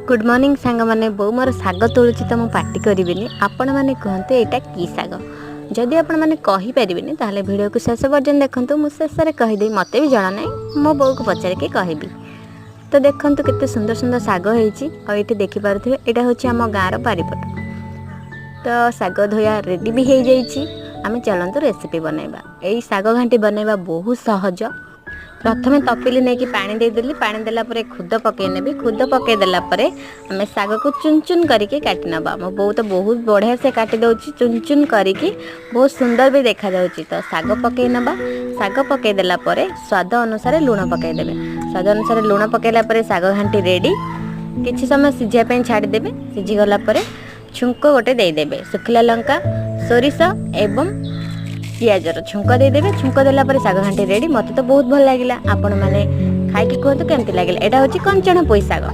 Good morning ସାଙ୍ଗମାନେ। ବୋଉ ମୋର ଶାଗ ତୋଳୁଛି ତ ମୁଁ ପାଟି କରିବିନି। ଆପଣମାନେ କୁହନ୍ତୁ, ଏଇଟା କି ଶାଗ? ଯଦି ଆପଣମାନେ କହିପାରିବେନି, ତାହେଲେ ଭିଡ଼ିଓକୁ ଶେଷ ପର୍ଯ୍ୟନ୍ତ ଦେଖନ୍ତୁ। ମୁଁ ଶେଷରେ କହିଦେବି। ମୋତେ ବି ଜଣା ନାହିଁ, ମୋ ବୋଉକୁ ପଚାରିକି କହିବି। ତ ଦେଖନ୍ତୁ, କେତେ ସୁନ୍ଦର ସୁନ୍ଦର ଶାଗ ହେଇଛି। ଆଉ ଏଇଠି ଦେଖିପାରୁଥିବେ, ଏଇଟା ହେଉଛି ଆମ ଗାଁର ବାରିପଟ। ତ ଶାଗ ଧୋଇବା ରେଡ଼ି ବି ହେଇଯାଇଛି। ଆମେ ଚାଲନ୍ତୁ ରେସିପି ବନେଇବା। ଏଇ ଶାଗ ଘାଣ୍ଟି ବନେଇବା ବହୁତ ସହଜ। ପ୍ରଥମେ ତପିଲି ନେଇକି ପାଣି ଦେଇଦେଲି। ପାଣି ଦେଲା ପରେ ଖୁଦ ପକେଇ ନେବି। ଖୁଦ ପକେଇ ଦେଲା ପରେ ଆମେ ଶାଗକୁ ଚୁନ ଚୁନ କରିକି କାଟି ନେବା। ମୋ ବୋଉ ତ ବହୁତ ବଢ଼ିଆ ସେ କାଟି ଦେଉଛି ଚୁନ ଚୁନ କରିକି, ବହୁତ ସୁନ୍ଦର ବି ଦେଖାଯାଉଛି। ତ ଶାଗ ପକେଇ ନେବା। ଶାଗ ପକେଇ ଦେଲା ପରେ ସ୍ୱାଦ ଅନୁସାରେ ଲୁଣ ପକେଇ ଦେବେ। ସ୍ୱାଦ ଅନୁସାରେ ଲୁଣ ପକେଇଲା ପରେ ଶାଗ ଘାଣ୍ଟି ରେଡ଼ି। କିଛି ସମୟ ସିଝିବା ପାଇଁ ଛାଡ଼ିଦେବେ। ସିଝିଗଲା ପରେ ଛୁଙ୍କ ଗୋଟେ ଦେଇଦେବେ। ଶୁଖିଲା ଲଙ୍କା, ସୋରିଷ ଏବଂ ପିଆଜର ଛୁଙ୍କ ଦେଇଦେବେ। ଛୁଙ୍କ ଦେଲା ପରେ ଶାଗ ଘାଣ୍ଟି ରେଡ଼ି। ମୋତେ ତ ବହୁତ ଭଲ ଲାଗିଲା। ଆପଣମାନେ ଖାଇକି କୁହନ୍ତୁ କେମିତି ଲାଗିଲା। ଏଇଟା ହେଉଛି କଞ୍ଚଣ ପୋଇ ଶାଗ।